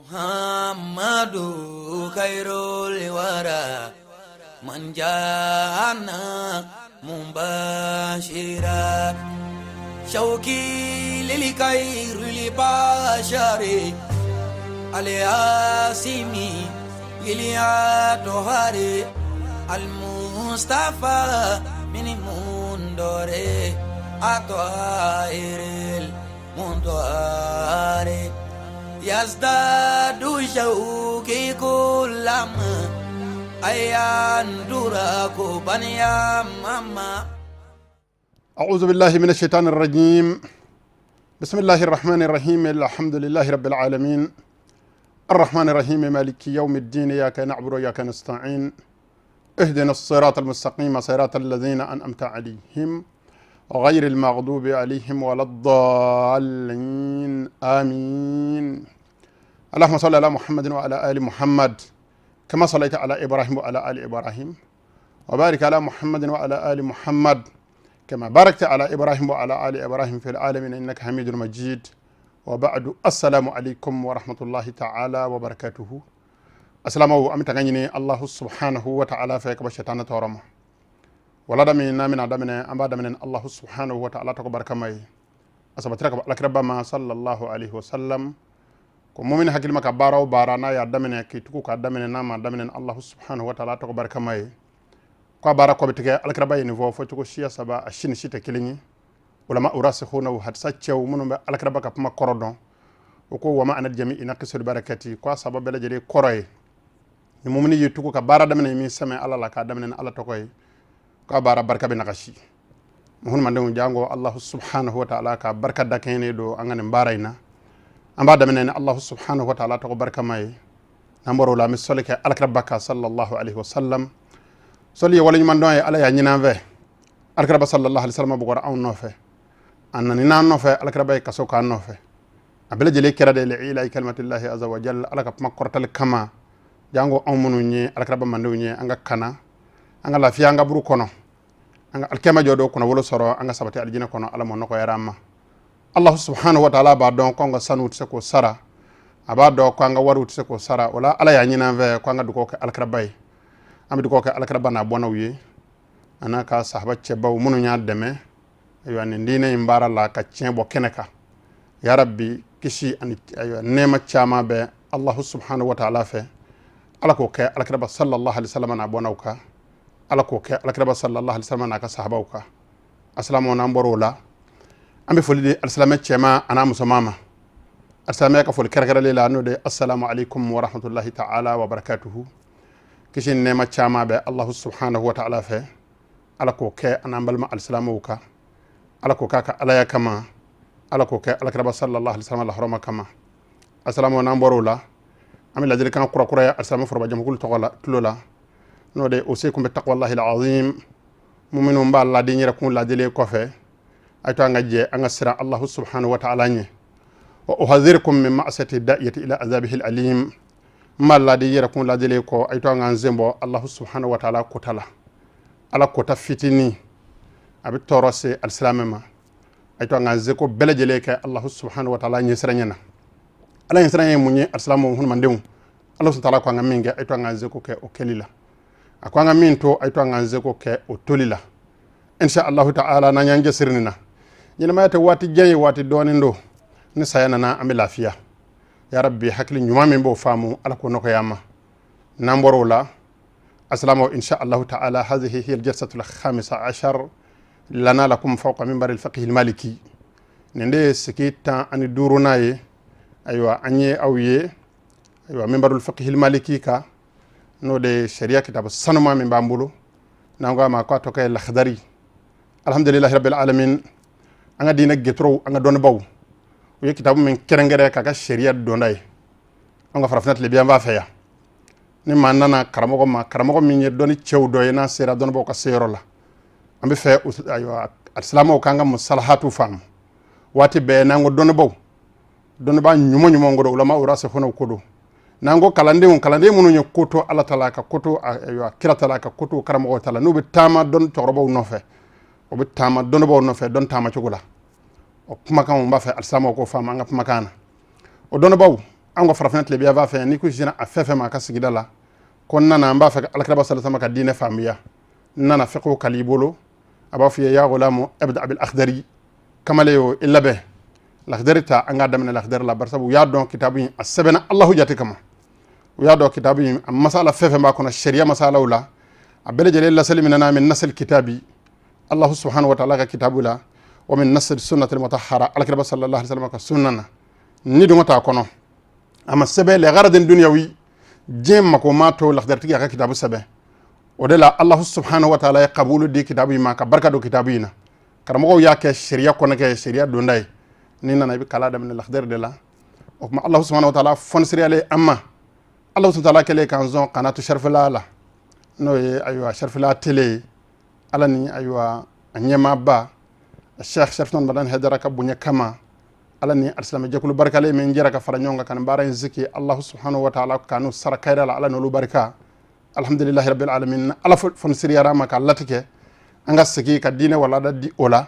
Muhammadu khairul wara man jana mubashira shauki lil khairil bashari al-asimi lil atohari al-mustafa min mundore atohiril mundoare yazdadu shauki kullama ayandura kubaniya mama. أعوذ بالله من الشيطان الرجيم. بسم الله الرحمن الرحيم. الحمد لله رب العالمين الرحمن الرحيم مالك يوم الدين إياك نعبد وإياك نستعين اهدنا الصراط المستقيم صراط الذين أنعمت عليهم غير المغضوب عليهم ولا الضالين آمين. اللهم صل على محمد وعلى آل محمد كما صليت على إبراهيم وعلى آل إبراهيم، وبارك على محمد وعلى آل محمد كما باركت على إبراهيم وعلى آل إبراهيم في العالمين إنك حميد مجيد. وبعد، السلام عليكم ورحمة الله تعالى وبركاته. السلام عليكم. الله سبحانه وتعالى fɛ ka shetana tɔɔrɔ ma walada min n'a bɛna daminɛ, an b'a daminɛ Allahu subhanahu wa ta'ala tɔgɔ barikama ye. A sabatira ka alakiraba ma sallallahu alaihi wasallam ko mumini hakili ma ka baara o baara n'a y'a daminɛ, k'i tugu k'a daminɛ, n'a ma daminɛ ni Allahu subhanahu wa ta'ala tɔgɔ barikama ye, ko a baara kɔ bɛ tigɛ. Alakiraba ye nin fɔ fɔcogo siya saba, a si ni si tɛ kelen ye. Ulama urasikhuna, hadisa cɛw minnu bɛ alakiraba ka kuma kɔrɔ dɔn, o ko wama ana jami'i naqisul barakati, ko a saba bɛɛ lajɛlen kɔrɔ ye ni mumini y'i tugu ka baara daminɛ min sɛmɛ Ala la, k'a daminɛ ni Ala tɔgɔ ye, k'a baara barika bɛ nagasi. Muhunmadenw, jango Allahu subhanahu wa ta'ala ka barika da kɛɲɛ don an ka nin baara in na. An b'a daminɛ ni Allahu subhanahu wa ta'ala tɔgɔ barikama ye. N'an bɔra o la, an bɛ sɔli kɛ alakiraba kan sallallahu alaihi wa sallam. Sɔli ye waleɲuman dɔn ye. Ala y'a ɲini an fɛ. Alakiraba sallallahu alaihi wa sallam bugɔra anw nɔfɛ, a nani n'an nɔfɛ, alakiraba ye kaso k'an nɔfɛ. A bɛɛ lajɛlen kɛra de li'ilahi kalimatillahi azza wa jalla, Ala ka kuma kɔrɔtali kama. Jango anw minnu ye alakiraba mandenw ye, an ka kana an ka lafiya an ka buru kɔnɔ, an ka alikiyama jɔ dɔ kɔnɔ wolo sɔrɔ, an ka sabati alijinɛ kɔnɔ. Ala ma nɔgɔyara an ma. Allahu subhanahu wa ta'ala b'a dɔn ko an ka sanu tɛ se k'o sara, a b'a dɔn ko an ka wariw tɛ se k'o sara. O la, Ala y'a ɲini an fɛ ko an ka dugawu kɛ alakiraba ye. An bɛ dugawu kɛ alakiraba n'a bɔnnaw ye, a n'a ka sahaba cɛbaw minnu y'a dɛmɛ, ayiwa, nin diinɛ in baara la ka tiɲɛ bɔ kɛnɛ kan. Ya rabbi, kisi ani, ayiwa, nɛɛma caman bɛ Allahu subhanahu wa ta'ala fɛ. Ala k'o kɛ alakiraba sallallahu alaihi wasallam n'a bɔnnaw kan. Ala k'o kɛ alakiraba sallallahu alaihi wasallam n'a ka sahabaw kan. Asalamu. N'an bɔra o la, an bɛ foli di alisilamɛ cɛman a n'a musoman ma. Alisilamɛya ka foli kɛrɛnkɛrɛnlen la, n'o de ye assalamu alaikum wa rahmatullahi ta'ala wa barakatuhu. Kisi ni nɛɛma caman bɛ Allahu subhanahu wa ta'ala fɛ. Ala k'o kɛ an n'an balima alisilamɛw kan. Ala k'o k'a ka alaya kama. Ala k'o kɛ alakiraba sallallahu alaihi wasallam lahɔrɔma kama. Asalamu. N'an bɔra o la, an bɛ ladilikan kurakuraya alisilamɛ foroba jamakulu tɔgɔ la tulo la, n'o de usikum bi taqwallahi alazim. Minnu b'a ladi n yɛrɛ kun ladili kɔfɛ, a to an ka jɛ an ka siran Allahu subhanahu wa ta'ala ɲɛ. Wa uhadhirukum min ma'sati da'iyati ila azabihi alim. N b'a ladi yɛrɛ kun ladili kɔ, a to an k'an sen bɔ Allahu subhanahu wa ta'ala kota la. Ala kota fitinin a bɛ tɔɔrɔ se alisilamɛ ma. A to an k'an seko bɛɛ lajɛlen kɛ Allahu subhanahu wa ta'ala ɲɛsiranɲɛ na. Ala ɲɛsiranɲɛ ye mun ye? Alisilamɛw, hunumandenw, Ala subhanahu wa ta'ala ko an ka min kɛ, a to an k'an seko kɛ o kɛli la. A ko an ka min to, a to an k'an seko kɛ o toli la. Insha Allahu ta'ala, n'an y'an cɛsiri nin na, ɲɛnamaya tɛ waati jan ye, waati dɔɔnin don. Ni saya nana, an bɛ lafiya. Ya rabbi, hakili ɲuman min b'o faamu, Ala k'o nɔgɔya an ma. N'an bɔra o la, asalamu, insha Allahu ta'ala, hazihi hiya aljalsatu alkhamisa ashar lana lakum fawqa minbar alfiqh almaliki. Nin de ye sigi 15nan ye, ayiwa, an ye aw ye, ayiwa, minbarul fiqh almaliki ka, n'o de ye sariya kitabu sanuma min b'an bolo, n'an ko a ma k'a tɔgɔ ye Lakhdari. Alhamdulillahi rabbil alamin. An ka diinɛ getorow, an ka dɔnnibaw, u ye kitabu min kɛrɛnkɛrɛn k'a ka sariya dɔnda ye an ka farafinna tile bi an b'a fɛ yan. Ni maa nana karamɔgɔ ma, karamɔgɔ min ye dɔnni cɛw dɔ ye, n'a sera dɔnnibaw ka seyɔrɔ la, an bɛ fɛ, ayiwa, alisilamɛw k'an ka musalahatu faamu. Waati bɛɛ n'an ko dɔnnibaw, dɔnnibaa ɲuman ɲuman ko don, ulama urasikhuna ko don. N'an ko kalandenw, kalanden minnu ye ko to Ala ta la, ka ko to, ayiwa, kira ta la, ka ko to karamɔgɔw ta la, n'u bɛ taama dɔnni cɛkɔrɔbaw nɔfɛ, o bɛ taama dɔnnibaaw nɔfɛ dɔnni taama cogo la. O kumakanw, n b'a fɛ alisilamɛw k'o faamu an ka kumakan na. O dɔnnibaaw An ka farafinna tilebinyanfan fɛ, n'i ko sina a fɛn fɛn ma a ka sigida la ko n nana, n b'a fɛ ka alakiraba sallallahu alaihi wasallam ka diinɛ faamuya, n nana fiqhu kali i bolo, a b'a fɔ i ye: ya gulamu, ibda bil akhdari. Kamalen o, i labɛn, lakidari ta, an k'a daminɛ lakidari la. Barisa u y'a dɔn kitabu in a sɛbɛnna Alahu jate kama. U y'a dɔn kitabu in a masala fɛn fɛn b'a kɔnɔ, sariya masalaw la, a bɛɛ lajɛlen laseli minɛna min nasel kitabi, Allahu subhanahu wa ta'ala ka kitabu la, wa min nasel sunnatil mutahhara, alakiraba sallallahu alaihi wasallam ka sunna na. Ni dɔngɔ t'a kɔnɔ, a ma sɛbɛn li garadin dunyawi, diɲɛ mako ma to lakidaritigi a ka kitabu sɛbɛn. O de la Allahu subhanahu wa ta'ala ye kabulu di kitabu in ma, ka barika don kitabu in na. Karamɔgɔw y'a kɛ sariya kɔnɔkɛ ye, sariya donda ye. N'i nana, i bɛ kalan daminɛ lakidari de la. O tuma Allahu subhanahu wa ta'ala fɔnisiriyalen an ma, Allahu subhanahu wa ta'ala kɛlen k'an sɔn kana to sarifila la, n'o ye ayiwa sarifila tele ye, Ala ni ayiwa a ɲɛmaaba Sheikh Sharifuna Madani Haidara ka bonya kama, Ala ni alisilamɛ jɛkulu barikalen min jɛra ka fara ɲɔgɔn kan ka nin baara in sigi, Allahu subhanahu wa ta'ala k'anu sara kayira la, Ala n'olu barika. Alhamdulillahi rabbil alamin. Ala fɔnisiriyara ma k'a latigɛ an ka sigi ka diinɛ walada di. O la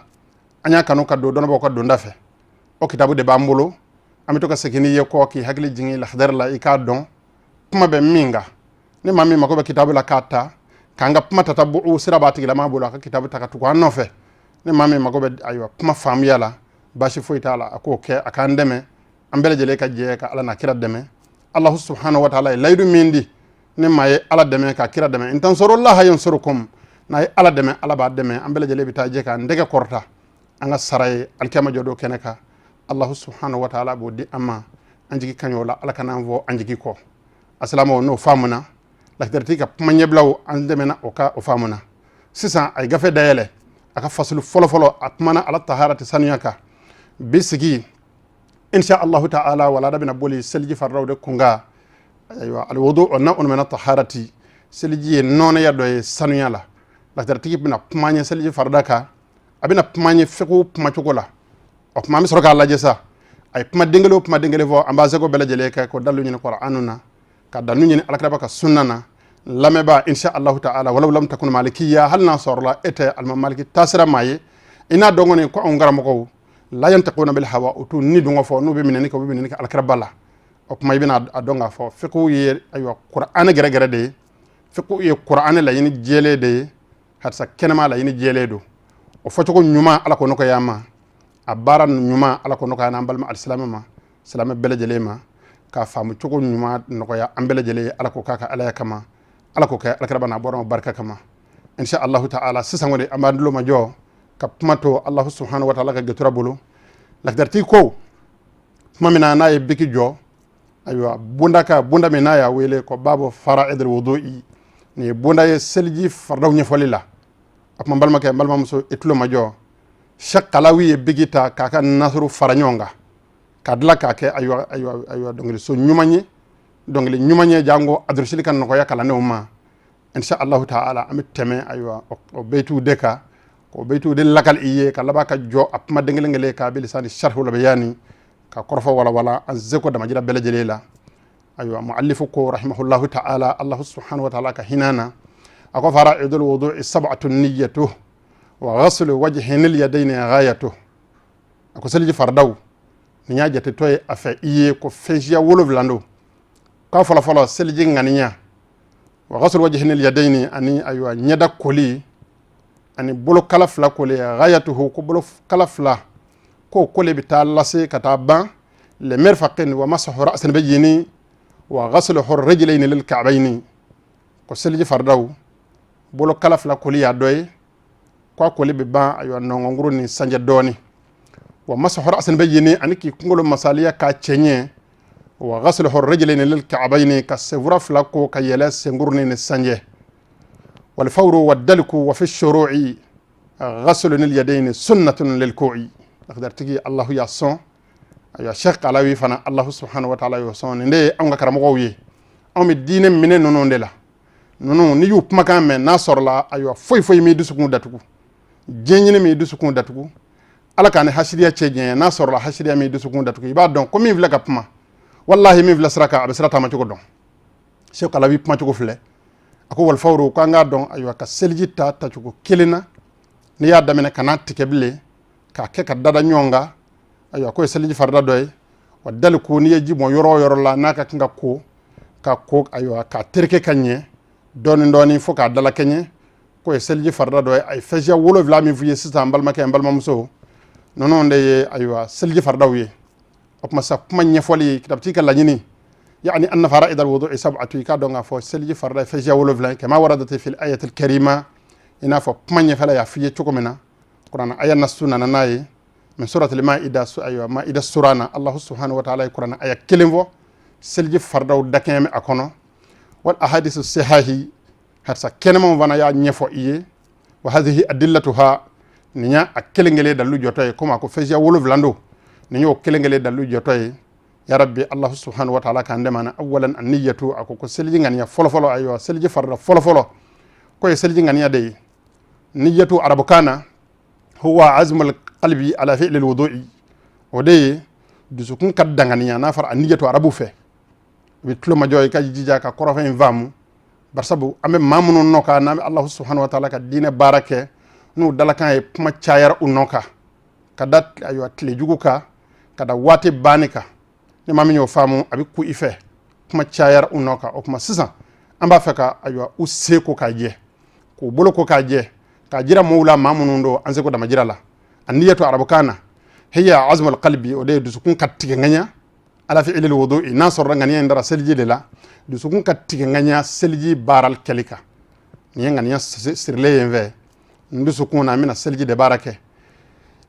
an y'a kanu ka don dɔnnibaaw ka donda fɛ. O kitabu de b'an bolo, an bɛ to ka segin n'i ye kɔ k'i hakili jigin lahadari la, i k'a dɔn kuma bɛ min kan. Ni maa min mako bɛ kitabu la k'a ta k'an ka kuma tata o sira b'a tigilama bolo, a ka kitabu ta ka tugu an nɔfɛ. Ni maa min mako bɛ ayiwa kuma faamuya la, baasi foyi t'a la, a k'o kɛ, a k'an dɛmɛ, an bɛɛ lajɛlen ka jɛ ka Ala n'a kira dɛmɛ. Allahu subhanahu wa ta'ala ye layidu min di, ni maa ye Ala dɛmɛ ka kira dɛmɛ, in tansurullaha yansurukum, n'a ye Ala dɛmɛ, Ala b'a dɛmɛ. An bɛɛ lajɛlen bɛ taa jɛ k'an tɛgɛ kɔrɔta, an ka sara ye alikiyama jɔ don kɛnɛ kan, Allahu subhanahu wa ta'ala b'o di an ma. An jigi ka ɲi o la, Ala kana an fɔ an jigi kɔ. Asilamaw, n'o faamuna, lakidaritigi ka kuma ɲɛbilaw an dɛmɛna o ka o faamuna. Sisan a ye gafe dayɛlɛ, a ka fasulu fɔlɔfɔlɔ, a kumana ala tahara tɛ sanuya kan. Bi sigi, insha Allahu ta'ala, walada bɛna boli seliji faridaw de kunkan. Ayiwa, alwudu o na mina taharati, seliji ye nɔnɔya dɔ ye sanuya la. Lakidaritigi bɛna kuma ɲɛ seliji farida kan, a bɛna kuma ɲɛ fiqhu kumacogo la. O tuma an bɛ sɔrɔ k'a lajɛ sa, a ye kuma den kelen o kuma den kelen fɔ, an b'a seko bɛɛ lajɛlen kɛ k'o dalilu ɲini Qur'anu na, ka dalilu ɲini alakiraba ka sunna na. Lamɛnbaa, insha Allahu ta'ala, walaw lam takun malikiya, hali n'a sɔrɔla e tɛ alimami Maliki taasira maa ye, i n'a dɔn kɔni ko anw karamɔgɔw la yantiquna bil hawa, u t'u ni dɔngɔ fɔ, n'u bɛ minɛni kɛ, u bɛ minɛni kɛ alakiraba la. O tuma i bɛna a dɔn k'a fɔ fiqhu ye ayiwa Qur'an gɛrɛgɛrɛ de ye, fiqhu ye Qur'an laɲini jɛlen de ye, hadisa kɛnɛma laɲini jɛlen don. O fɔcogo ɲuman, Ala k'o nɔgɔya an ma. A baara ɲuman, Ala k'o nɔgɔya n'an balima alisilamɛ ma, silamɛ bɛɛ lajɛlen ma, k'a faamu cogo ɲuman nɔgɔya an bɛɛ lajɛlen ye. Ala k'o k'a ka alaya kama, Ala k'o kɛ alakiraba n'a bɔra barika kama, insha Allahu ta'ala. Sisan kɔni an b'an tulo majɔ ka kuma to Allahu subhanahu wa ta'ala ka gɛtura bolo. Lakidaritigi ko tuma min na n'a ye biki jɔ, ayiwa bonda ka bonda min n'a y'a wele ko babu fara'idil wudu'i, nin ye bonda ye seliji faridaw ɲɛfɔli la. A kuma, n balimakɛ, n balimamuso, i tulo majɔ. Cheikh Kalawi ye biki ta k'a ka nasuru fara ɲɔgɔn kan k'a dilan k'a kɛ ayiwa ayiwa ayiwa dɔnkiliso ɲuman ye, dɔnkili ɲuman ye, jango a durusili ka nɔgɔya kalandenw ma. Insha Allahu ta'ala, an bɛ tɛmɛ ayiwa o beyituw de kan, k'o beyituw de lakali i ye, ka laban ka jɔ a kuma den kelen kelen k'a bilisani sharhu bayani, ka kɔrɔfɔ walawala an seko damajira bɛɛ lajɛlen la. Ayiwa, muallifu ko rahimahullahu ta'ala, Allahu subhanahu wa ta'ala ka hinɛ na, a ko fara'idul wudu'i sab'atun niyyatuh wa ghaslu wajhin al yadayni ghayatuh. A ko seliji faridaw, nin y'a jatetɔ ye a fɛ i ye ko fɛn siya 7 don. K'a fɔlɔ fɔlɔ, seliji ŋaniya, wa ghaslu wajhin al yadayni, ani ayiwa ɲɛda koli ani bolokala fila koli, ghayatuhu, ko bolokala fila ko kole bɛ taa lase ka taa ban le mirfaqin wa masahu ra'sin bɛ ɲini wa ghaslu rijlayni lil ka'bayni. Ko seliji faridaw, bolokala fila koli y'a dɔ ye, ko a koli bɛ ban ayiwa nɔngɔnkuru ni sanjɛ dɔɔni, wa masahu ra'sin bɛ ɲini, ani k'i kunkolo masaliya k'a cɛɲɛ, wa ghaslu rijlayni lil ka'bayni, ka senfura fila ko ka yɛlɛ senkuru ni sanjɛ, wal fawru wa daliku wa fi shuru'i ghaslu lil yadayni sunnatun lil ku'i. Lakidaritigi, Allahu y'a sɔn. Ayiwa, Cheikh Kalawi fana, Allahu subhanahu wa ta'ala y'o sɔn. Nin de ye anw ka karamɔgɔw ye, anw bɛ diinɛ minɛ ninnu de la. Ninnu, n'i y'u kumakan mɛn, n'a sɔrɔla ayiwa foyi foyi m'i dusukun datugu, diɲɛ ɲini m'i dusukun datugu, Ala k'a ni hasidiya cɛ janya, n'a sɔrɔla hasidiya m'i dusukun datugu, i b'a dɔn ko min filɛ ka kuma, walahi min filɛ sira kan, a bɛ sira taamacogo dɔn. Cheikh Kalawi kumacogo filɛ, a ko walifawuru, ko an k'a dɔn ayiwa ka seliji ta tacogo kelen na, n'i y'a daminɛ ka n'a tigɛ bilen k'a kɛ ka dada ɲɔgɔn kan, ayiwa k'o ye seliji farida dɔ ye. Wa daliku, n'i ye ji bɔn yɔrɔ o yɔrɔ la, n'a ka kan ka ko, ka ko, ayiwa, k'a tereke ka ɲɛ dɔɔni dɔɔni fo k'a dalakɛɲɛ, k'o ye seliji farida dɔ ye. A ye fɛsiya 7 min f'i ye sisan, n balimakɛ, n balimamuso, ninnu de ye, ayiwa, seliji faridaw ye. O tuma sa, kuma ɲɛfɔli kitabutigi ka laɲini, yani anna fara'id alwudu'i sab'atu, i k'a dɔn k'a fɔ seliji farida ye fɛsiya 7 ye, kama waradati fil ayatil karima, i n'a fɔ kuma ɲɛfɛla y'a f'i ye cogo min na, kuranɛ aya nasu nana n'a ye, min suratul maida, ayiwa, maida sura na, Allahu subhanahu wa ta'ala ye kuranɛ aya kelen fɔ seliji faridaw dakɛɲɛ bɛ a kɔnɔ. Wal ahadisu sihahi, hadisa kɛnɛmanw fana y'a ɲɛfɔ i ye. Wa hadhihi adillatuha, nin y'a a kelen kelen dalilu jɔtɔ ye. Komi a ko fɛsiya 7 don, nin y'o kelen kelen dalilu jɔtɔ ye. Ya rabbi, Allahu subhanahu wa ta'ala k'an dɛmɛ na. Awalan, an-niyatu, a ko ko seliji ŋaniya fɔlɔfɔlɔ, ayiwa, seliji farida fɔlɔfɔlɔ ko ye seliji ŋaniya de ye. Niyatu arabukan na, huwa azmul qalbi ala fi'li alwudu'i, o de ye dusukun ka danganiya. N'a fɔra a niyatu arabu fɛ, i bɛ tulo majɔ, i ka jija ka kɔrɔfɛn in faamu, barisabu an bɛ maa minnu nɔ kan, n'an bɛ Allahu subhanahu wa ta'ala ka diinɛ baara kɛ, n'u dalakan ye kuma cayara u nɔ kan, ka da, ayiwa, tile jugu kan, ka da waati banni kan. Ni maa min y'o faamu, a bɛ ku i fɛ. Kuma cayara u nɔ kan. O tuma sisan, an b'a fɛ ka, ayiwa, u se ko k'a jɛ, k'u bolo ko k'a jɛ, k'a jira mɔgɔw la maa minnu don, an seko damajira la. A niyatu arabukan na, hiya azmul qalbi, o de ye dusukun ka tigɛ ŋaɲa, ala fi'lil wudu'i, n'a sɔrɔla ŋaniya in dara seliji de la, dusukun ka tigɛ ŋaɲa seliji baaral kɛli kan. Nin ye ŋaniya sirilen ye n fɛ, n dusukun na, n bɛna seliji de baara kɛ.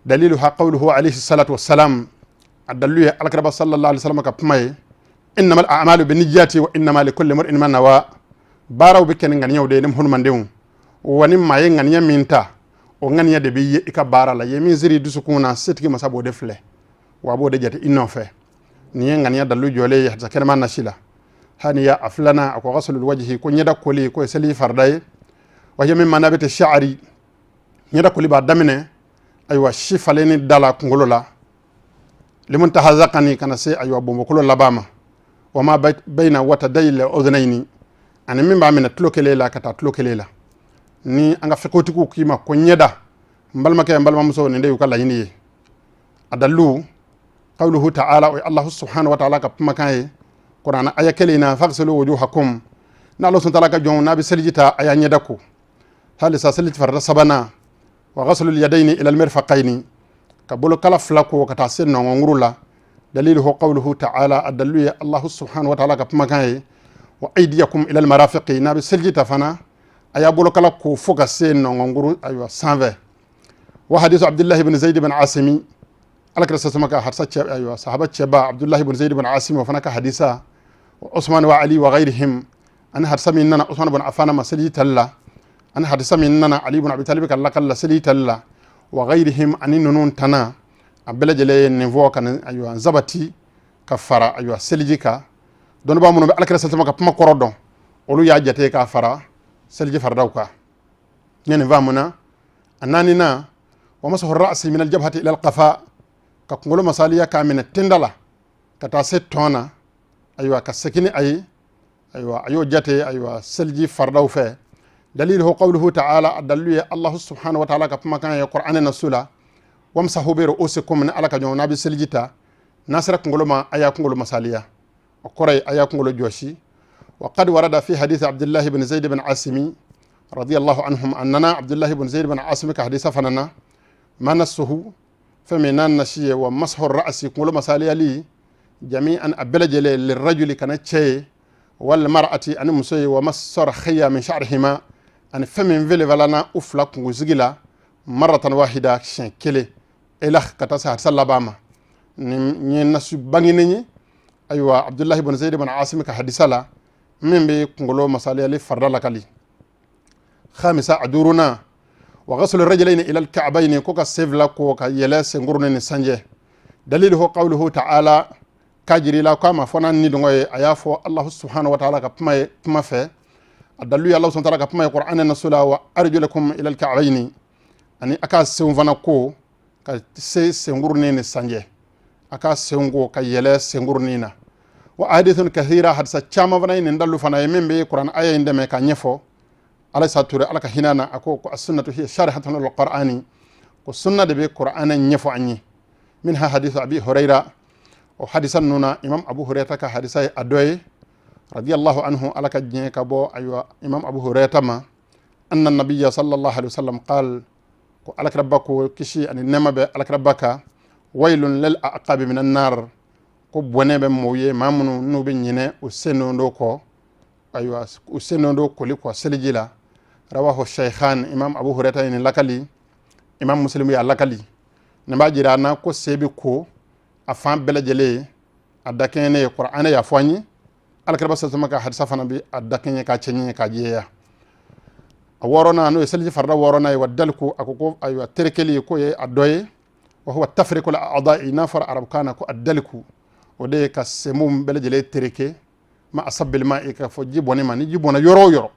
Daliluha qawluhu alayhi salatu wassalam, a dalilu ye alakiraba sallallahu alaihi wasallam ka kuma ye, innamal a'malu binniyati wa innama likulli imrin ma nawa. Baaraw bɛ kɛ ni ŋaniyaw de ye ni hadamadenw wa ni maa ye ŋaniya min ta, o ŋaniya de bɛ ye i ka baara la. Ye min siri dusukun na, setigi masa b'o de filɛ, wa a b'o de jate i nɔfɛ. Nin ye ŋaniya dalilu jɔlen ye hadisa kɛnɛma nasi la. Haniya a filanan, a ko ghaslul wajhi, ko ɲɛda koli, ko ye seli farida ye. Wa hiya min manabiti sha'ri, ɲɛda koli b'a daminɛ, ayiwa, si falenni da la kunkolo la, limuntaha zakani, kana se, ayiwa, bonbokolo laban ma, wa ma bayna watadayil udhunayni, ani min b'a minɛ tulo kelen la ka taa tulo kelen la. Ni an ka fiqhutigiw k'i ma ko ɲɛda, n balimakɛ, n balimamuso, nin de y'u ka laɲini ye. A dalilu, qawluhu ta'ala, o ye Allahu subhanahu wa ta'ala ka kumakan ye kuranɛ aya kelen na, faghsilu wujuhakum, n'Ala subhanahu wa ta'ala ka jɔnw, n'a bɛ seliji ta, a y'a ɲɛda ko. Halisa, seliji farida sabanan, wa ghaslul yadayni ila almirfaqayni, ka bolokala fila ko ka taa se nɔngɔnkuru la. Daliluhu qawluhu ta'ala, a dalilu ye Allahu subhanahu wa ta'ala ka kumakan ye, wa aydiyakum ila almarafiqi, n'a bɛ seliji ta fana, a y'a bolokala ko fo ka se nɔngɔnkuru, ayiwa, sanfɛ. Wa hadisu Abdullahi ibn Zaid ibn Asimi, alakira sasama ka hadisa cɛ, ayiwa, sahaba cɛba Abdullahi ibn Zaid ibn Asimi, o fana ka hadisa, wa Usman wa Ali wa ghayrihim, ani hadisa min nana Usman ibn Affan ma seliji tali la, ani hadisa min nana Ali ibn Abi Talib ka lakali la seliji tali la, wa ghayrihim, ani ninnu tana, a bɛɛ lajɛlen ye nin fɔ ka nin, ayiwa, sabati ka fara, ayiwa, seliji kan. Dɔnnibaa minnu bɛ alakira sasama ka kuma kɔrɔ dɔn, olu y'a jate k'a fara seliji faridaw kan. N ye nin faamuna. A naaninan, wa masahu ra'si min aljabhati ila alqafa, ka kunkolo masaliya k'a minɛ tenda la ka taa se tɔn na, ayiwa, ka segin ni a ye, ayiwa, a y'o jate, ayiwa, seliji faridaw fɛ. Daliluhu qawluhu ta'ala, a dalilu ye Allahu subhanahu wa ta'ala ka kumakan ye Qur'an nasu la, wamsahu bi ru'usikum, ni Ala ka jɔn, n'a bɛ seliji ta, n'a sera kunkolo ma, a y'a kunkolo masaliya, o kɔrɔ ye a y'a kunkolo jɔsi. Wa qad warada fi hadith Abdullah ibn Zaid ibn Asimi radiyallahu anhum, a nana Abdullah ibn Zaid ibn Asimi ka hadisa fana na, ma nasuhu, fɛn min n'a nasi ye, wa masahu ra'si, kunkolo masaliyali, jami'an, a bɛɛ lajɛlen, lirajuli, kana cɛ ye, wal mar'ati, ani muso ye, wa masara khayya min sha'rihima, ani fɛn min velewalana u fila kunkosigi la, maratan wahida, siɲɛ kelen, ila ka taa se hadisa laban ma. Nin ye nasu bangenen ye, ayiwa, Abdullahi ibn Zaid ibn Asim ka hadisa la, min bɛ kunkolo masaliyali farida lakali. Khamisa, a duurunan, wa ghaslu rajulaini ila alka'bayni, ko ka sen fila ko ka yɛlɛ senkurunin ni sanjɛ. Daliluhu qawluhu ta'ala, k'a jira i la k'a ma fɔ n'a ni dɔngɔ ye, a y'a fɔ Allahu subhanahu wa ta'ala ka kuma ye kuma fɛ. A dalilu ye Allah subhanahu wa ta'ala ka kuma ye Qur'an nasu la, wa arjulakum ila alka'bayni, ani a ka senw fana ko ka se senkurunin ni sanjɛ, a ka senw ko ka yɛlɛ senkurunin na. Wa ahadithun kathira, hadisa caman fana ye nin dalilu fana ye min bɛ Qur'an aya in dɛmɛ k'a ɲɛfɔ. Ala sa ture, Ala ka hinɛ na, a ko ko as-sunnatu hiya sharihatun lil Qur'ani, ko sunna de bɛ Qur'an ɲɛfɔ an ye. Minha hadithu Abi Huraira. O hadisa ninnu na, Imam Abu Hurairata ka hadisa ye a dɔ ye, radiyallahu anhu, Ala ka diɲɛ ka bɔ ayiwa Imam Abu Hurairata ma, anna nabiyya sallallahu alaihi wasallam qal, ko Alakiraba ko, kisi ani nɛɛma bɛ Alakiraba kan, waylun lil aqabi minan nar, ko bɔnɛ bɛ mɔgɔw ye, maa minnu n'u bɛ ɲinɛ u sen don kɔ, ayiwa, u sen don koli kɔ seliji la. Rawahu shaykhan, Imam Abu Hurairata ye nin lakali, Imam Muslim y'a lakali. Nin b'a jira an na ko sen bɛ ko a fan bɛɛ lajɛlen a dakɛɲɛnen ye. Kuranɛ y'a fɔ an ye, Alakiraba sasama ka hadisa fana bɛ a dakɛɲɛ k'a cɛɲɛ k'a jɛya. A wɔɔrɔnan, n'o ye seliji farida wɔɔrɔnan ye, wa daliku, a ko ayiwa, terekeli k'o ye a dɔ ye. Wa huwa tafriqul a'da'i, n'a fɔra arabukan na ko a daliku, o de ye ka senw bɛɛ lajɛlen tereke, ma asabil ma'i, ka fɔ ji bɔnni ma. Ni ji bɔnna yɔrɔ o yɔrɔ,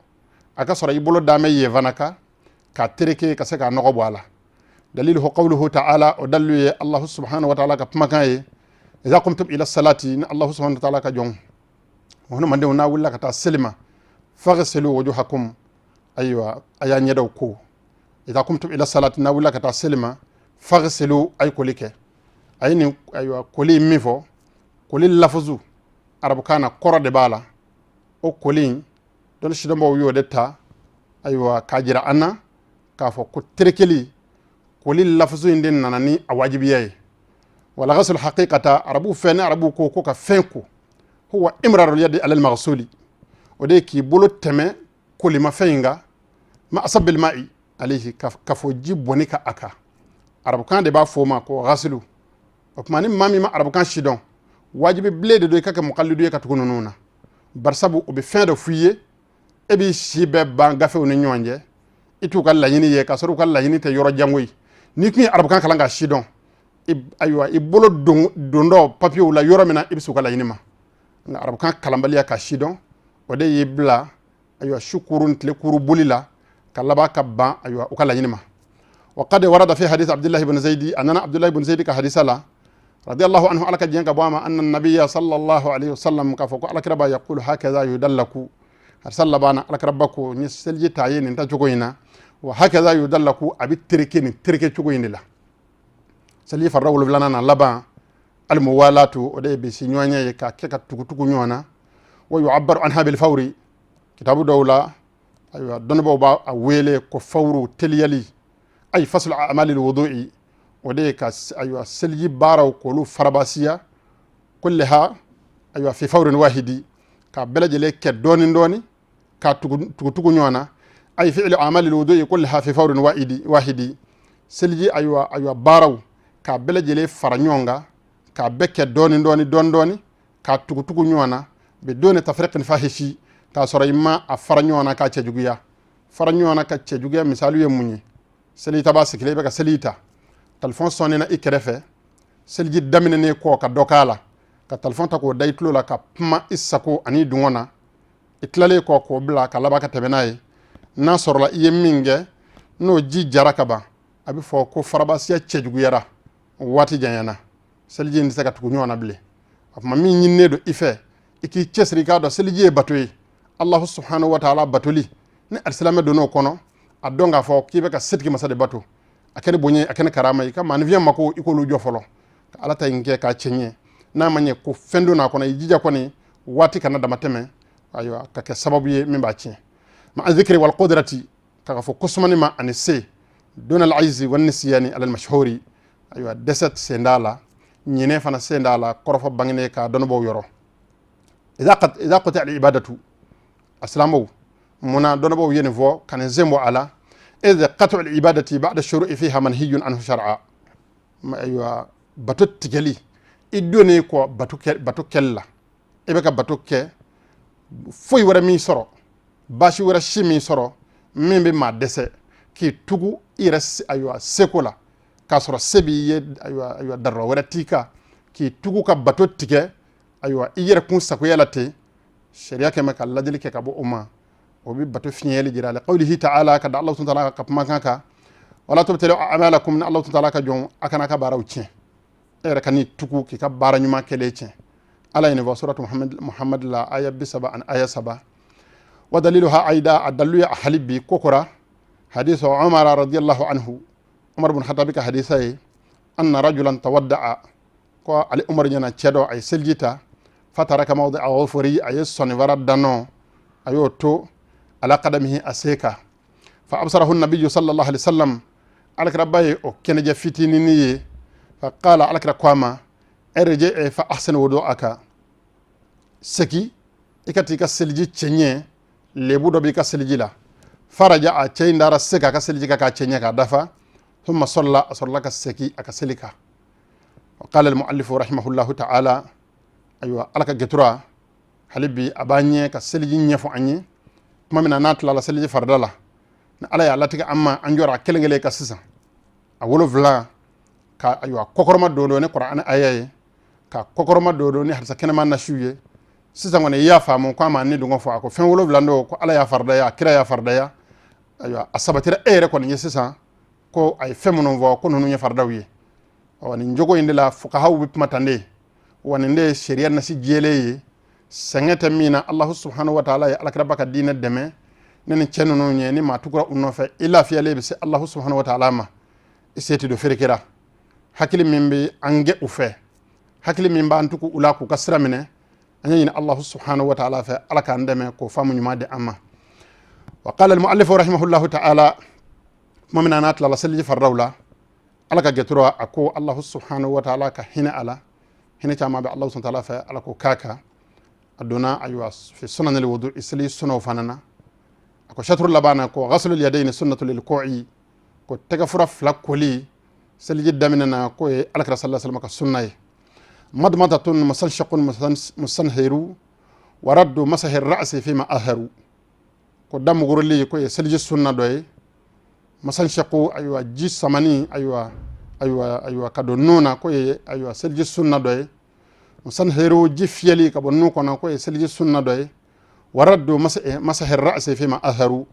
a ka sɔrɔ i bolo dalen bɛ yen fana kan k'a tereke ka se k'a nɔgɔ bɔ a la. Daliluhu qawluhu ta'ala, o dalilu ye Allahu subhanahu wa ta'ala ka kumakan ye, idha qumtum ila salati, ni Allahu subhanahu wa ta'ala ka jɔn hadamadenw n'a wulila ka taa seli ma, faghsilu wujuhakum, ayiwa, a y'a ɲɛdaw ko. Idha qumtum ila salati, n'a wulila ka taa seli ma, faghsilu, a ye koli kɛ. A ye nin ayiwa koli min fɔ, koli lafuzu arabukan na, kɔrɔ de b'a la. O koli in, dɔnni sidɔnbaw y'o de ta, ayiwa, k'a jira an na k'a fɔ ko terekeli koli lafuzu in de nana ni a wajibiya ye. Wala ghasl haqiqata, arabu fɛ, ni arabu ko ko ka fɛn ko, huwa imrarul yadi alal maghsuli, o de ye k'i bolo tɛmɛ kolimafɛn in kan, ma asabil ma'i alayhi, ka fɔ ji bɔnni ka a kan. Arabukan de b'a fɔ o ma ko ghaslu. O tuma, ni maa min ma arabukan si dɔn, wajibi bilen de don i ka kɛ mukalidu ye ka tugu ninnu na, barisabu u bɛ fɛn dɔ f'i ye, e b'i si bɛɛ ban gafew ni ɲɔgɔn cɛ, i t'u ka laɲini ye, k'a sɔrɔ u ka laɲini tɛ yɔrɔ jango ye. N'i tun ye arabukan kalan k'a si dɔn, ayiwa, i bolo don dɔ papiyew la yɔrɔ min na, i bɛ se u ka laɲini ma. Nka arabukan kalanbaliya k'a si dɔn, o de y'i bila, ayiwa, su kuru ni tile kuru boli la, ka laban ka ban, ayiwa, u ka laɲini ma. Wa qad warada fi hadith Abdullah ibn Zaidi, a nana Abdullah ibn Zaidi ka hadisa la, radiyallahu anhu, Ala ka diɲɛ ka bɔ a ma, anna nabiyya sallallahu alaihi wasallam, k'a fɔ ko Alakiraba, yaqulu hakaza yudallaku. Hadisa laban na, Alakiraba ko n ye seliji ta ye nin ta cogo in na, wa hakaza yudallaku, a bɛ tereke nin tereke cogo in de la. Seliji farida wolonfilanan na laban, almuwalatu, o de ye bisi ɲɔgɔn ye k'a kɛ ka tugutugu ɲɔgɔn na. Wa yu'abbaru anha bil fawri, kitabu dɔw la, ayiwa, dɔnnibaw b'a a wele ko fawru, teliyali, ay faslu a'malil wudu'i, o de ye ka, ayiwa, seliji baaraw k'olu farabasiya, kulliha, ayiwa, fi fawrin wahidi, k'a bɛɛ lajɛlen kɛ dɔɔni dɔɔni k'a tugutugu ɲɔgɔn na, ay fi'lu a'malil wudu'i kulliha fi fawrin wahidi, seliji, ayiwa, baaraw k'a bɛɛ lajɛlen fara ɲɔgɔn kan, k'a bɛɛ kɛ dɔɔni dɔɔni dɔɔni dɔɔni k'a tugutugu ɲɔgɔn na, biduni tafriqin fahishi, k'a sɔrɔ i ma a fara ɲɔgɔn na k'a cɛjuguya. Fara ɲɔgɔn na ka cɛjuguya misali ye mun ye? Seliji ta b'a sigilen, i bɛ ka seliji ta, telefɔn sɔnnina i kɛrɛfɛ. Seliji daminɛnen kɔ ka dɔ k'a la, ka telefɔn ta k'o da i tulo la ka kuma i sago ani dungɔ na. I tilalen kɔ k'o bila ka laban ka tɛmɛ n'a ye, n'a sɔrɔla i ye min kɛ, n'o ji jara ka ban, a bɛ fɔ ko farabasiya cɛjuguyara, waati janyana, seliji in tɛ se ka tugu ɲɔgɔn na bilen. O tuma, min ɲininen don i fɛ, i k'i cɛsiri i k'a dɔn seliji ye bato ye, Allahu subhanahu wa ta'ala batoli. Ni alisilamɛ donn'o kɔnɔ, a dɔn k'a fɔ k'i bɛ ka setigi masa de bato. A kɛ ni bonya, a kɛ ni karama ye, i ka maaninfinya mako, i k'olu jɔ fɔlɔ, ka Ala ta in kɛ k'a cɛ ɲɛ. N'a ma ɲɛ ko fɛn donna a kɔnɔ, i jija kɔni waati kana dama tɛmɛ, ayiwa, ka kɛ sababu ye min b'a tiɲɛ. Ma zikiri wal qudrati, k'a fɔ ko sumani ma ani se, duna al ajzi wan nisyani ala al mashhuri, ayiwa, dɛsɛ sen t'a la, ɲinɛ fana sen t'a la, kɔrɔfɔ bangenen ka dɔnnibaaw yɔrɔ. Idha quti'a al ibadatu, asilamɛw, munna dɔnnibaaw ye nin fɔ ka nin sen bɔ a la? Idh qat'u al ibadati ba'da shuru'i fiha manhiyun anhu shar'a. Ayiwa, bato tigɛli i donnen kɔ bato kɛli la, i bɛ ka bato kɛ, foyi wɛrɛ min sɔrɔ, baasi wɛrɛ si min sɔrɔ min bɛ maa dɛsɛ k'i tugu i yɛrɛ, ayiwa, seko la, k'a sɔrɔ se b'i ye, ayiwa, darura wɛrɛ t'i kan, k'i tugu ka bato tigɛ, ayiwa, i yɛrɛ kun sagoya la ten, sariya kɛmɛ ka ladili kɛ ka bɔ o ma. O bɛ bato fiɲɛyali jira la. Qawlihi ta'ala, ka da Allahu ta'ala ka kumakan kan, wala tubtilu a'malakum, ni Allahu ta'ala ka jɔn, a kana ka baaraw tiɲɛ. E yɛrɛ ka n'i tugu k'i ka baara ɲuman kɛlen tiɲɛ. Ala ye nin fɔ suratu Muhammad la, aya 30 ani aya 3. Wa daliluha aida, a dalilu ye a hali bi kokora, hadith Umar radiyallahu anhu, Umar bin Khattab ka hadisa ye, anna rajulan tawadda'a, Ko ale Umaru ɲɛna, cɛ dɔ a ye seliji ta, fataraka mawdi'a ghufri, a ye sɔnifara danɔ, a y'o to, ala qadamihi, a sen kan. Fa absarahu nabiyyu sallallahu alaihi wasallam, Alakiraba ye o kɛnɛjɛ fitinini ye. Fa qala, Alakira ko a ma: irji fa ahsin wudu'aka, segi i ka t'i ka seliji cɛɲɛ, lebu dɔ b'i ka seliji la. Faraja, a cɛ in dara se k'a ka seliji ka k'a cɛɲɛ k'a dafa. Thumma salla, a sɔrɔla ka segi a ka seli kan. Wa qala al-muallifu rahimahullahu ta'ala, ayiwa, Ala ka getura hali bi a b'an ɲɛ ka seliji ɲɛfɔ an ye. Tuma min na n'a tilala seliji farida la, ni Ala y'a latigɛ an ma, an jɔra a kelen kelen ka sisan a 7 ka, ayiwa, kɔkɔrɔma don don ni Kuranɛ aya ye, ka kɔkɔrɔma don don ni hadisa kɛnɛma nasiw ye. Sisan kɔni i y'a faamu ko a ma ni dungɔ fɔ, a ko fɛn 7 don, ko Ala y'a faridaya, a kira y'a faridaya. Ayiwa, a sabatira e yɛrɛ kɔni ye sisan ko a ye fɛn minnu fɔ, ko ninnu ye faridaw ye. Ɔ, nin jogo in de la fukahaw bɛ kuma tan de wa. Nin de ye sariya nasi jɛlen ye, sɛgɛn tɛ min na. Alahu subhanahu wa taala ye Alakiraba ka diinɛ dɛmɛ ne ni cɛ ninnu ye. Ni maa tugura u nɔfɛ, i lafiyalen bɛ se Alahu subhanahu wa taala ma, i se tɛ don ferekera. Hakili min bɛ an gɛn u fɛ, hakili min b'an tugu u la k'u ka sira minɛ, an ye ɲini Allahu subhanahu wa ta'ala fɛ, Ala k'an dɛmɛ k'o faamu ɲuman di an ma. Wa qala al-mu'allif rahimahullahu ta'ala, tuma min na n'a tilala seliji faridaw la, Ala ka gɛtura a ko Allahu subhanahu wa ta'ala ka hinɛ a la, hinɛ caman bɛ Allahu subhanahu wa ta'ala fɛ, Ala k'o k'a kan. A donna, ayiwa, fi sunan al-wudu, seli sunaw fana na. A ko shatru laban na ko ghaslul yadayni sunnatu lil ku'i, ko tɛgɛfura fila koli seliji daminɛ na, k'o ye Alakira sallallahu alaihi wasallam ka sunna ye. Madmadatun mustanshaqun mustanhiru wa raddu masahi ra'si fima aharu, ko damuguruli ko ye seliji sunna dɔ ye. Mustanshaqu, ayiwa, ji samani, ayiwa, ka don nun na, ko ye, ayiwa, seliji sunna dɔ ye. Mustanhiru, ji fiyɛli ka bɔ nun kɔnɔ, ko ye seliji sunna dɔ ye. Wa raddu masahi ra'si fima aharu,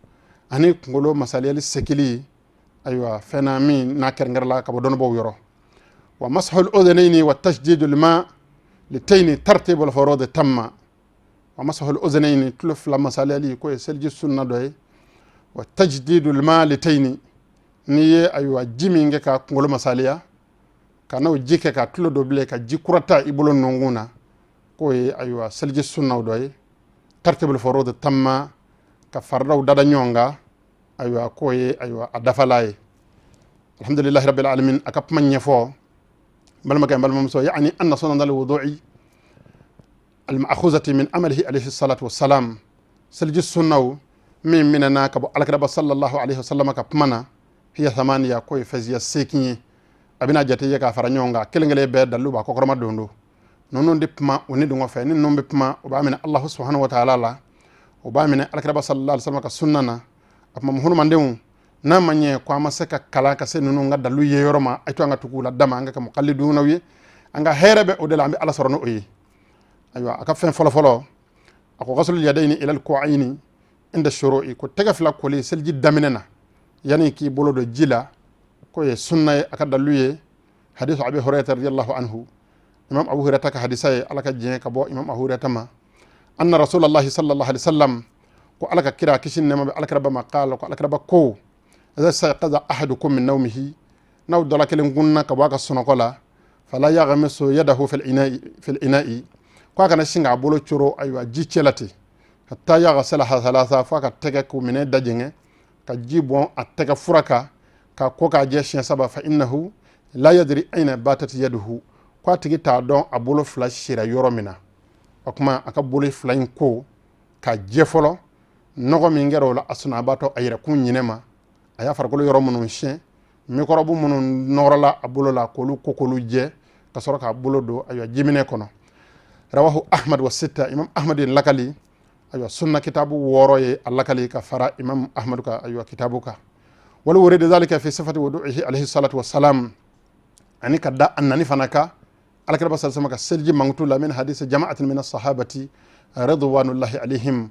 ani kunkolo masaliyali sekili, ayiwa, fɛn na min n'a kɛrɛnkɛrɛnla ka bɔ dɔnnibaaw yɔrɔ. Wa masahul udhunayni wa tajdidul ma litayni tartibul furud tamma. Wa masahul udhunayni, tulo fila masaliyali, k'o ye seliji sunna dɔ ye. Wa tajdidul ma litayni, n'i ye, ayiwa, ji min kɛ ka kunkolo masaliya, ka n'o ji kɛ ka tulo dɔ bilen, ka ji kura ta i bolo nɔnkun na, k'o ye, ayiwa, seliji sunnaw dɔ ye. Tartibul furud tamma, ka faridaw dada ɲɔgɔn kan, ayiwa, k'o ye, ayiwa, a dafala ye. Alhamdulillahi rabbil alamin. A ka kuma ɲɛfɔ, balimakɛ, balimamuso, yani anna sunan alwudu'i alma'khuzati min amalihi alayhi salatu wassalam, seliji sunnaw min minɛna ka bɔ Alakiraba sallallahu alaihi wasallam ka kuma na, hiya thamaniya, k'o ye fɛsiya 8 ye. A bɛna jate ye k'a fara ɲɔgɔn kan, kelen kelen bɛɛ dalilu b'a kɔkɔrɔma don don. Ninnu de kuma u ni dungɔ fɛ, ni ninnu bɛ kuma, o b'a minɛ Allahu subhanahu wa ta'ala la, o b'a minɛ Alakiraba sallallahu alaihi wasallam ka sunna na. A kuma hunumandenw n'a ma ɲɛ ko an ma se ka kalan ka se ninnu ka dalilu ye yɔrɔ ma, a to an ka tugu u la dama, an ka kɛ muqallidunaw ye, an ka hɛrɛ bɛ o de la, an bɛ Ala sɔrɔ n'o ye. Ayiwa, a ka fɛn fɔlɔ fɔlɔ, a ko ghaslul yadayni ila alku'ayni inda shuru'i, ko tɛgɛ fila koli seliji daminɛ na yani k'i bolo don ji la, k'o ye sunna ye. A ka dalilu ye hadithu Abi Hurairah radiyallahu anhu, Imam Abu Hurairah ka hadisa ye, Ala ka diɲɛ ka bɔ Imam Abu Hurairah ma, anna Rasulullahi sallallahu alaihi wasallam, ko Ala ka kira, kisi ni nɛɛma bɛ Alakiraba ma, qala, ko Alakiraba ko: idha stayqaza ahadukum min nawmihi, n'aw dɔla kelen kunna ka bɔ a ka sunɔgɔ la, fala yaghmisu yadahu fil ina'i, ko a kana sin k'a bolo coro, ayiwa, ji cɛ la ten, hatta yaghsilaha thalatha, fo a ka tɛgɛ k'o minɛ dajɛngɛ ka ji bɔn a tɛgɛ fura kan ka ko k'a jɛ siɲɛ saba. Fa innahu la yadri aina batat yaduhu, ko a tigi t'a dɔn a bolo fila sira yɔrɔ min na. O kuma, a ka bolo fila in ko ka jɛ fɔlɔ, nɔgɔ min kɛra o la, a sunaabatɔ a yɛrɛ kun ɲinɛ ma, a y'a farikolo yɔrɔ minnu siɲɛ, mikɔrɔbu minnu nɔrɔla a bolo la, k'olu ko k'olu jɛ, ka sɔrɔ k'a bolo don, ayiwa, jiminɛ kɔnɔ. Rawahu Ahmad wa sita, Imam Ahmad ye lakali, ayiwa, sunna kitabu 6 ye a lakali ka fara Imam Ahmad ka, ayiwa, kitabu kan. Wal wurida dhalika fi sifati wudu'ihi alayhi salatu wassalam, ani ka da a nani fana ka Alakira sallallahu ka seliji mankutu la, min hadisi jama'atin min as-sahabati ridwanullahi alayhim,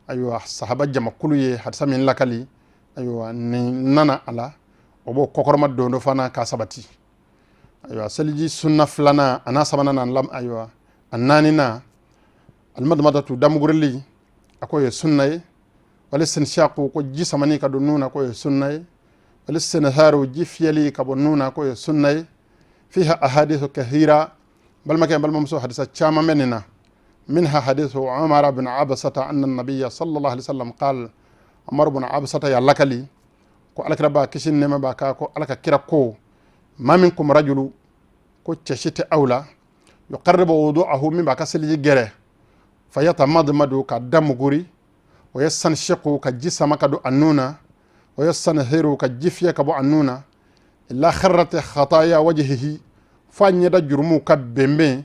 ayiwa, sahaba jamakulu ye hadisa min lakali, ayiwa, nin nana a la, o b'o kɔkɔrɔma don dɔ fana k'a sabati. Ayiwa, seliji sunna filanan a n'a sabanan na lam, ayiwa, a naaninan, almadmadatu, damugurili, a k'o ye sunna ye. Wal istinshaqu, ko ji samani ka don nun na, k'o ye sunna ye. Wal istinharu, ji fiyɛli ka bɔ nun na, k'o ye sunna ye. Fiha ahadithu kathira, Balimakɛ, balimamuso, hadisa caman bɛ nin na. Minha hadithu Umar bin Abasata anna nabiyya sallallahu alaihi wasallam qal, Umar bin Abasata ya lakali ko alakira ba kisi nɛɛma b'a kan, ko Ala ka kira ko: ma minkum rajulu, ko cɛ si tɛ aw la, yuqarribu wudu'ahu, min b'a ka seliji gɛrɛ, fayatamadmadu, ka da muguri, wa yastanshiqu, ka ji sama ka don a nun na, wa yastanhiru, ka ji fiyɛ ka bɔ a nun na, illa kharrat khataya wajhihi, fo a ɲɛda jurumuw ka benben,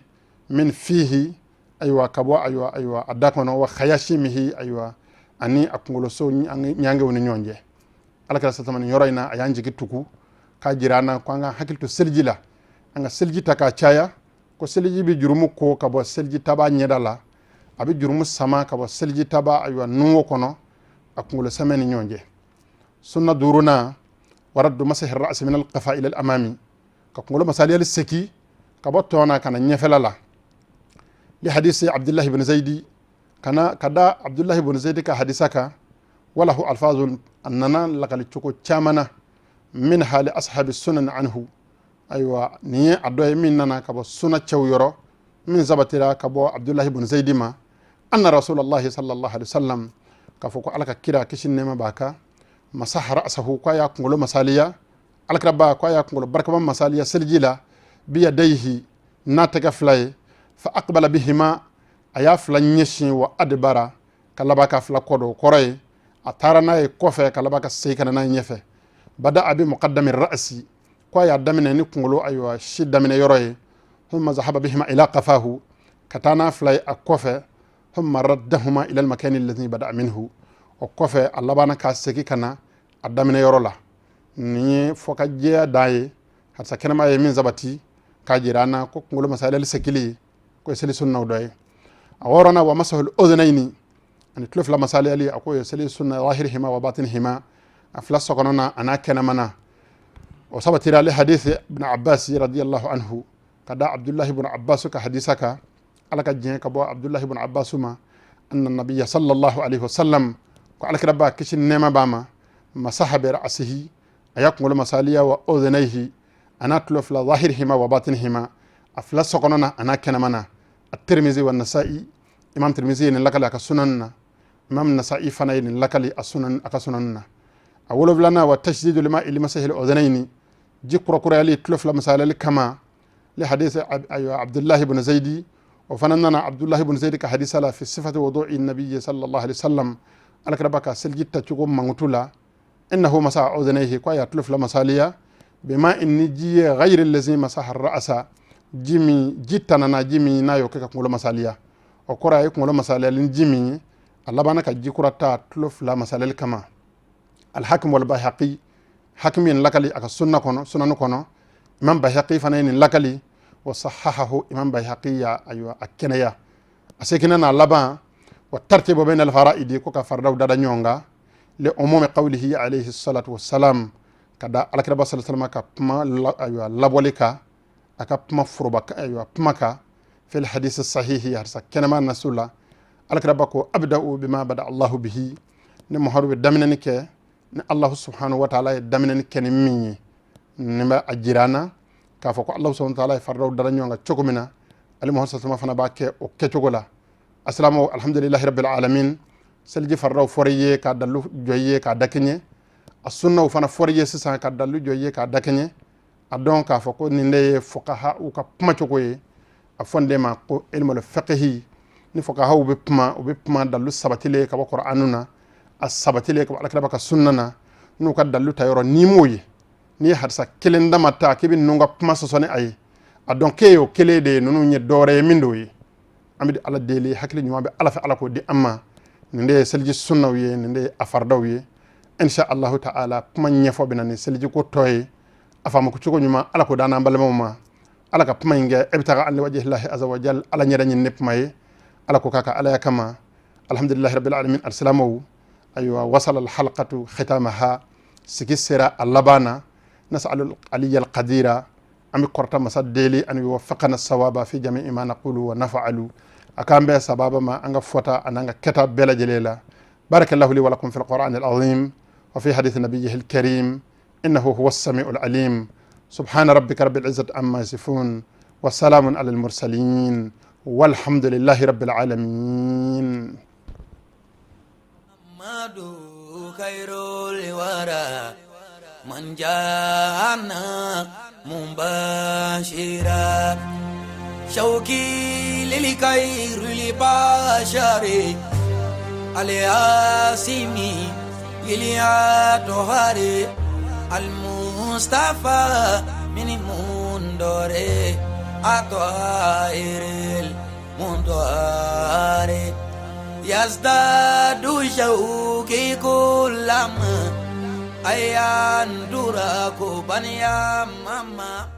min fihi, ayiwa, ka bɔ, ayiwa, a da kɔnɔ, wa khayashimihi, ayiwa, ani a kunkoloso ɲangew ni ɲɔgɔn cɛ. Ala kira satama nin yɔrɔ in na, a y'an jigi tugu k'a jira an na ko an ka hakili to seliji la, an ka seliji ta k'a caya, ko seliji bɛ jurumu ko ka bɔ seliji taba ɲɛda la, a bɛ jurumu sama ka bɔ seliji taba, ayiwa, nunwo kɔnɔ, a kunkolo sɛmɛ ni ɲɔgɔn cɛ. Sunna duurunan: waraddu masahi ra'si min alqafa ila al-amami, ka kunkolo masaliyali seki ka bɔ tɔn na ka na ɲɛfɛla la. Li hadisi Abdullahi ibn Zaidi, kana ka da Abdullahi ibn Zaidi ka hadisa kan, walahu alfazun, a nana lakali cogo caman na, min hali ashabi sunan anhu. Ayiwa, nin ye a dɔ ye min nana ka bɔ suna cɛw yɔrɔ, min sabatira ka bɔ Abdullahi ibn Zaidi ma, anna rasulallahi sallallahu alaihi wasallam, k'a fɔ ko Ala ka kira, kisi nɛɛma b'a kan, masaha ra'sahu, ko a y'a kunkolo masaliya, alakira ba ko a y'a kunkolo barikama masaliya seliji la, biyadaihi, n'a tɛgɛ fila ye, fa aqbala bihima, a y'a fila ɲɛsin, wa adbara, ka laban ka fila kɔ don. Kɔrɔ ye, a taara n'a ye kɔfɛ, ka laban ka segin ka na n'a ye ɲɛfɛ. Bada a bi muqaddami ra'si, ko a y'a daminɛ ni kunkolo, ayiwa, si daminɛ yɔrɔ ye, thumma zahaba bihima ila qafahu, ka taa n'a fila ye a kɔfɛ, thumma raddahuma ila almakani alladhi bada'a minhu, o kɔfɛ a labanna k'a segin ka na a daminɛ yɔrɔ la. Nin ye fɔ ka jɛya dan ye, hadisa kɛnɛma ye min sabati k'a jira an na ko kunkolo masaliyali sekili ko ye seli sunnaw dɔ ye. A wɔɔrɔnan: wa masahul udhunayni, ani tulo fila masaliyali, a ko ye seli sunna, zahirihima wa batinihima, a fila sokɔnɔna a n'a kɛnɛmana. O sabatira li hadisi ibn Abbas radiyallahu anhu, ka da Abdullahi ibn Abbas ka hadisa kan, Ala ka diɲɛ ka bɔ Abdullahi ibn Abbas ma, anna nabiyya sallallahu alaihi wasallam, ko alakira ba kisi nɛɛma b'a ma, masaha bi ra'sihi, a y'a kunkolo masaliya, wa udhunayhi, a n'a tulo fila, zahirihima wa batinihima, a fila sokɔnɔna a n'a kɛnɛmana. At-Tirmizi wa Nasa'i, Imam Tirmizi ye nin lakali a ka sunan na, Imam Nasa'i fana ye nin lakali a sunan, a ka sunan na. A wolonfilanan: wa tajdidu lma'i limasahi al-udhunayni, ji kurakurayali tulo fila masaliyali kama. Li hadisi, ayiwa, Abdullahi ibn Zaidi, o fana nana Abdullahi ibn Zaidi ka hadisa la, fi sifati wudu'i nabiyyi sallallahu alaihi wasallam, alakira ba ka seliji tacogo mankutu la, innahu masaha udhunayhi, ko a y'a tulo fila masaliya, bima in, ji ye, ghayri allazi masaha ra'sa, ji min ji tanana, ji min n'a y'o kɛ ka kunkolo masaliya. O kɔrɔ, a ye kunkolo masaliyali ni ji min ye, a labanna ka ji kura ta tulo fila masaliyali kama. Alhakim wal Bayhaqi, Hakim ye nin lakali a ka sunna kɔnɔ, sunanu kɔnɔ, Imam Bayhaqi fana ye nin lakali, wa sahahahu, Imam Bayhaqi ya, ayiwa, a kɛnɛya. A seginna n'a laban: wa tartibu bayna alfara'idi, ko ka fardaw dada ɲɔgɔn kan, li umumi qawlihi alayhi salatu wassalam, ka da alakiraba sallallahu alaihi wasallam ka kuma, ayiwa, labɔli kan, a ka kuma foroba, ayiwa, kuma kan, fil hadisi sahihi, hadisa kɛnɛma nasu la, alakiraba ko: abda'u bima bada Allahu bihi, ni Muhammadu bɛ daminɛni kɛ ni Allahu subhanahu wa ta'ala ye daminɛni kɛ ni min ye. Nin bɛ a jira an na k'a fɔ ko Allahu subhanahu wa ta'ala ye faridaw dara ɲɔgɔn kan cogo min na, ale Muhammadu sallallahu fana b'a kɛ o kɛcogo la. Asilamu, alhamdulillahi rabbil alamin. Seliji faridaw fɔra i ye k'a dalu jɔ i ye k'a dakɛɲɛ, a sunnaw fana fɔra i ye sisan ka dalu jɔ i ye k'a dakɛɲɛ. A dɔn k'a fɔ ko nin de ye fuqaha u ka kuma cogo ye, a fɔ nin de ma ko ilmul fiqhi. Ni fuqahaw bɛ kuma, u bɛ kuma dalu sabatilen ka bɔ Qur'anu na, a sabatilen ka bɔ alakira ka sunna na. N'u ka dalu ta yɔrɔ n'i m'o ye, n'i ye hadisa kelen dama ta k'i bɛ ninnu ka kuma sɔsɔ ni a ye, a dɔn k'e y'o kelen de ye, ninnu ye dɔwɛrɛ ye min d'o ye. An bɛ Ala deli, hakili ɲuman bɛ Ala fɛ, Ala k'o di an ma. Nin de ye seliji sunnaw ye, nin de ye a faridaw ye. Insha Allahu ta'ala, kuma ɲɛfɔ bɛ na ni seliji ko tɔ ye, a faamu cogo ɲuman, Ala k'o d'an n'an balimaw ma. Ala ka kuma in kɛ e bɛ taga an wajhillahi azza wa jal, Ala ɲɛrɛ ɲini ni kuma ye, Ala ko k'a ka Alaya kama. Alhamdulillahi rabbil alamin. Alsilaamaw, ayiwa, wasala alhalqatu khitamaha, sigi sera a laban na. Nasalu aliya alqadira, an bɛ kɔrɔta masa deli, an yuwaffaqana sawaba fi jami'i ma naqulu wa naf'alu, a k'an bɛɛ sababa ma an ka fɔta an'an ka kɛta bɛɛ lajɛlen la. Barakallahu li wa lakum fi alquran alazim wa fi hadith nabiyyihi alkarim, innahu huwa as-sami'u alalim. Subhana rabbika rabbil izzati amma yasifun. وسلام على المرسلين والحمد لله رب العالمين. محمد خير الورى من جاءنا مبشرا شوقي للخير البشر الياسمي للأطهار المصطفى من مندور أطائر المندور يزداد شوقي كلما أيان دراكو بنيا ماما.